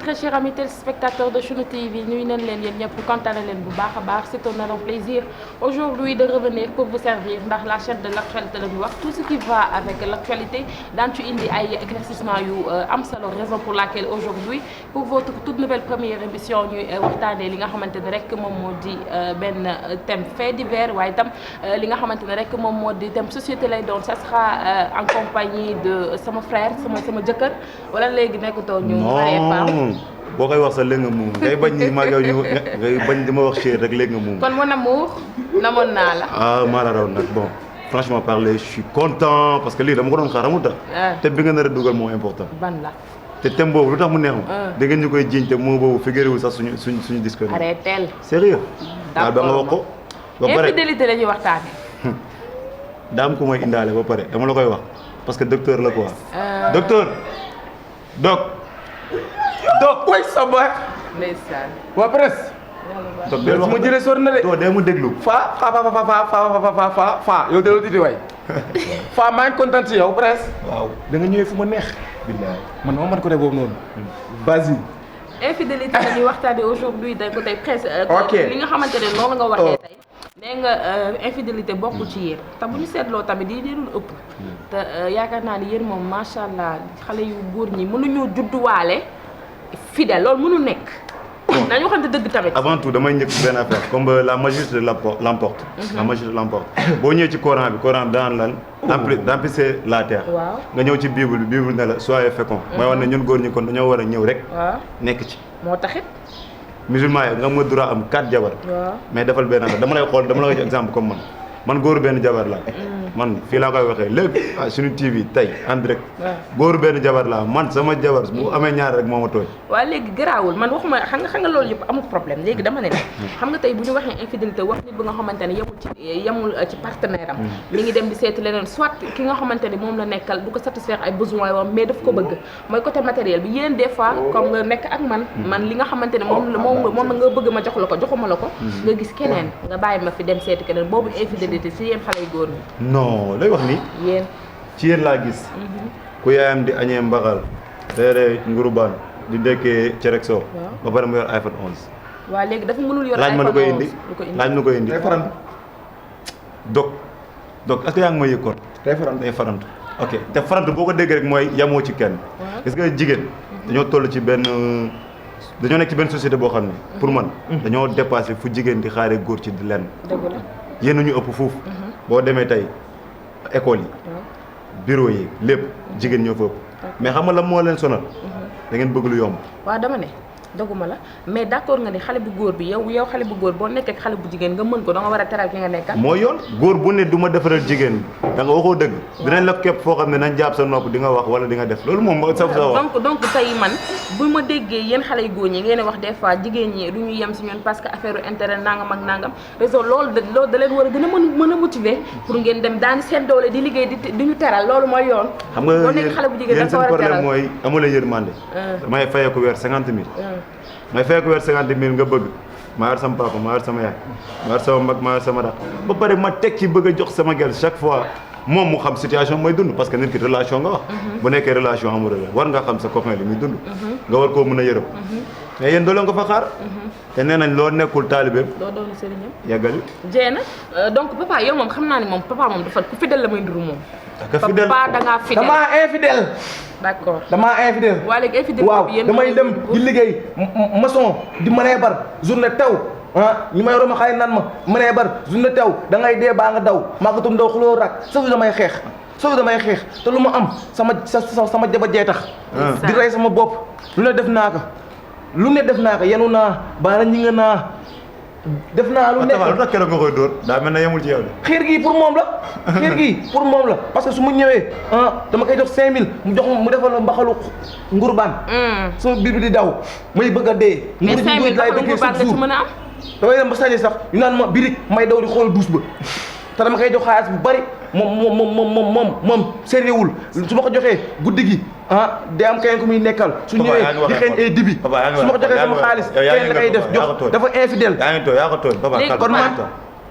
très chers amis téléspectateurs de Chounu TV nuyu nañ leen yéen ñëpp kontaan na leen bu baax a baax c'est un énorme plaisir aujourd'hui de revenir pour vous servir ndax la chaîne de l'actualité la ñu wax tout ce qui va avec l'actualité daan ci indi ay éclaircissement yu am solo raison pour laquelle aujourd'hui pour votre toute nouvelle première émission ñuy waxtaanee li nga xamante ne rek moom moo di benn thème fait divers waaye itam li nga xamante ne rek moom moo di thème société lay doon ça sera en compagnie de sama frère sama jëkkër wala léegi nekkutoo ñu boo koy wax sax léegi nga muum ngay bañ ni mag yow ñu ngay bañ di ma wax chéri rek léegi nga muum. kon mon amour namoon naa la. ah maa la raw nag bon franchement parler je suis content parce que lii dama ko doon xaar xamul tax. te bi nga nar a dugal moo important. ban la. te thème boobu lu tax mu neex ma. da ngeen ñu koy jiiñ te moo boobu figuré wul sax suñu disque. arrêté. sérieux. d'accord ba nga wax ko. ba pare infidélité la ñuy waxtaanee. daam ko mooy indaale ba pare dama la koy wax parce que docteur la quoi. docteur. doc way sama ndeysaan waa presse doc del wax ma jëlee sori na de doo dee mu déglu fa yow delloo titi waay fa maa ngi kontaan ci yow presse waaw da nga ñëwee fu ma neex billaay man dama mën ko def boobu noonu vas-y infidélité la ñuy waxtaanee aujourd'hui day ko tey presse ok li nga xamante ne noonu nga waxee tey nee nga infidélité bokkul ci yéen te bu ñu seetloo tamit yi dul ëpp te yaakaar naa ni yéen moom macha allah xale yu góor ñi mënuñoo judduwaale fidèle loolu mënul nekk. nañu waxante dëgg tamit. avant tout damay njëkk benn affaire comme la majorité l'emporte. la majorité l'emporte boo ñëwee ci Coran bi daan lan. remplissez la terre. waaw nga ñëw ci Bible ne la soyez féconds. mooy wax ne ñun góor ñi kon dañoo war a ñëw rek. waaw nekk ci. moo taxit. musulman yi nga am nga droit am 4 jabar. waaw mais defal benn affaire dama lay xool dama la jox exemple comme man góoru benn jabar la man fii laa koy waxee léegi suñu TV tey en direct. góoru benn jabar la man sama jabar bu amee ñaar rek moo ma tooñ. waaw léegi garaawul man waxuma xam nga loolu yëpp amul problème léegi dama ne la xam nga tey bu ñu waxee infidélité wax nit bi nga xamante ne yemul ci partenaire am mi ngi dem di seeti leneen soit ki nga xamante ne moom la nekkal du ko satisfaire ay besoins wam mais daf ko bëgg mooy côté matériel bi yéen des fois comme nga nekk ak man li nga xamante ne moom la nga bëgg ma jox la ko joxuma la ko nga gis keneen nga bàyyi ma fi dem seeti keneen boobu infidélité si yéen xale yu góor ñi non lay wax ni yéen ci yéen laa gis ku yaayam di añee mbaxal reere ngurubaan di ndekkee cerek soo ba pare mu yor iPhone 11 waaw léegi dafa mënul yor laaj ma iPhone nu koy indi 11 laaj nu koy indi day farantu donc est-ce que yaa ngi may yëg kon day farantu ok te farantu boo ko déggee rek mooy yamoo ci kenn gis nga jigéen dañoo toll ci dañoo nekk ci benn société boo xam ne pour man dañoo dépassé fu jigéen di xaaree góor ci di lenn dëgg la yéen ñu ëpp foofu boo demee tey école yi bureau yi lépp jigéen ñoo fa ëpp mais xam nga la moo leen sonal da ngeen bëgg lu yomb waaw dama ne doguma la mais d'accord nga ni xale bu góor bi yow xale bu góor boo nekkee ak xale bu jigéen nga mën ko da nga war a teral ki nga nekkal mooy yoon góor bu ne du ma defaral jigéen da nga waxoo dëgg dinañ la képp foo xam ne nañ jàpp sa nopp di nga wax wala di nga def loolu moom saf sa wax donc tey man bu ma déggee yéen xale yu góor ñi ngeen wax des fois jigéen ñi du ñu yem si ñun parce que affaire intérêt nangam ak nangam raison loolu da leen war a gën a mën a motiver pour ngeen dem daani seen doole di liggéey di ñu teral loolu mooy yoon xam nga boo nekk xale bu jigéen da nga ko war a teral seen problème mooy amu leen yërmande damay fayee ko weer 50 000 may fekk weer 50 000 nga bëgg maa yor sama papa maa yor sama yaay maa yor sama mag maa yor sama rak ba pare ma teg ci bëgg a jox sama gel chaque fois moom mu xam situation mooy dund parce que nit ki relation nga wax bu nekkee relation amoureuse war nga xam sa copain li muy dund nga war koo mën a yërëm mais yéen doo leen ko fa xaar te nee nañ loo nekkul taalibeem doo doon sëriñam yeggali jeena donc papa yow moom xam naa ni moom papa moom dafa ku fidèle la muy nduru moom papa da ngaa fidèle damaa infidèle d'accord damaa infidèle waa léegi infidèle waaw damay dem di liggéey maçon di mënee bar journée taw ñi may roma xay nan ma mënee bar journée taw da ngay dee baa nga daw màggatum daw xuloo rak safu damay xeex te lu ma am sama jaba jee tax di rey sama bopp lu ne def naa ko yenu naa baana ñi nga naa def naa lu nekk lu tax keroog nga koy dóor daa mel ne yemul ci yow de xiir gii pour moom la parce que su mu ñëwee dama koy jox 5000 mu defal la mbaxalu ngurbaan sama biir bi di daw may bëgg a dee mais 5000 mbaxalu ngurbaan nga ci mën a am damay dem ba sañe sax ñu naan ma birig may daw di xool douche ba te dama koy jox xaalis bu bari moom sérieuxul su ma ko joxee guddi gi day am keneen ku muy nekkal su ñëwee di xeeñ ay dibi su ma ko joxee sama xaalis keneen la koy def jox dafa infidèle yaa ngi tooy kon man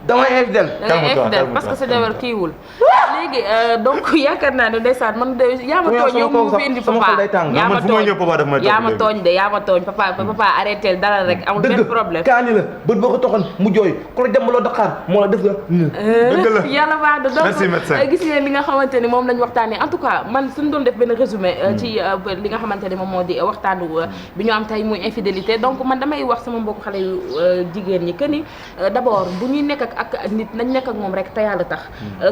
damay infidèle da ngay infidèle parce que sa jabar kiiwul léegi donc yaakaar naa ne ndeysaan man de yaa ma tooñ yow mu fi indi papa yaa ma tooñ de yaa ma tooñ papa arrêté dara rek amul benn problème kaani la bët boo ko toxoon mu jooy ku la jàmbaloo Dakar moo la def la yàlla baax na donc gis ngeen li nga xamante ni moom lañ waxtaanee en tout cas man suñu doon def benn résumé ci li nga xamante ni moom moo di waxtaanu bi ñu am tey muy infidélité donc man damay wax sama mbokku xale yu jigéen ñi que ni d'abord bu ñuy nekk ak nit nañ nekk ak moom rek te yàlla tax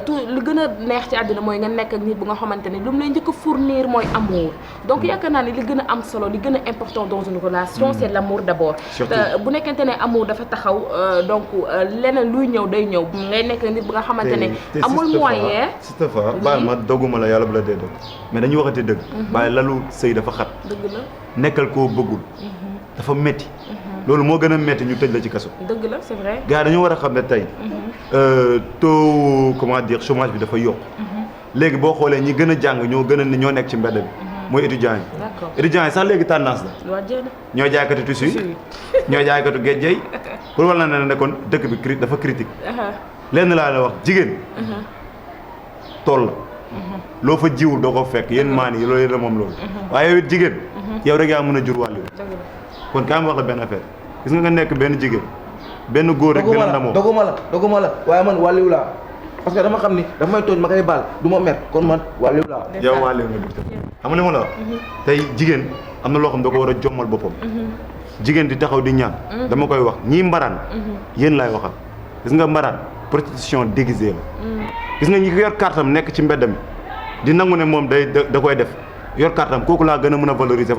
tout li gën a neex ci àddina mooy nga nekk ak nit bu nga xamante ni lu mu lay njëkk a fournir mooy amour donc yaakaar naa ni li gën a am solo li gën a important dans une relation c'est l'amour d'abord te bu nekkente ne amour dafa taxaw donc leneen luy ñëw day ñëw ngay nekk nit bu nga xamante ne amul moyen Sistafa baal ma dogguma la yàlla bu la dee dog mais dañuy waxati dëgg waaye lalu sëy dafa xat dëgg la nekkal koo bëggul dafa metti loolu moo gën a metti ñu tëj la ci kaso dëgg la c'est vrai gars dañoo war a xam ne tey taux comment dire chômage bi dafa yokk léegi boo xoolee ñi gën a jàng ñoo nekk ci mbedd bi mooy étudiants yi d'accord étudiants yi sax léegi tendance la ñoo jaaykatu tissu yi ñoo jaaykatu géej pour wala na ne kon dëkk bi dafa critique lenn laa la wax jigéen tool la loo fa jiwul doo ko fekk yéen maan yi loolu yéen moom loolu waaye yow it jigéen yow rek yaa mën a jur wàllu kon kaa ma wax la benn affaire gis nga nekk benn jigéen benn góor rek gën a ndamoo doguma la waaye man wàlliw laa parce que dama xam ni dafa may tooñ ma koy baal du ma mer kon man wàlliw laa yow wàlliw nga dugg xam nga li ma la wax tey jigéen am na loo xam da ko war a jommal boppam jigéen di taxaw di ñaan dama koy wax ñii mbaraan yéen laay waxal gis nga mbaraan prostitution déguisée la gis nga ñi ko yor kartam nekk ci mbedd mi di nangu ne moom da koy def yor kartam kooku laa gën a mën a valoriser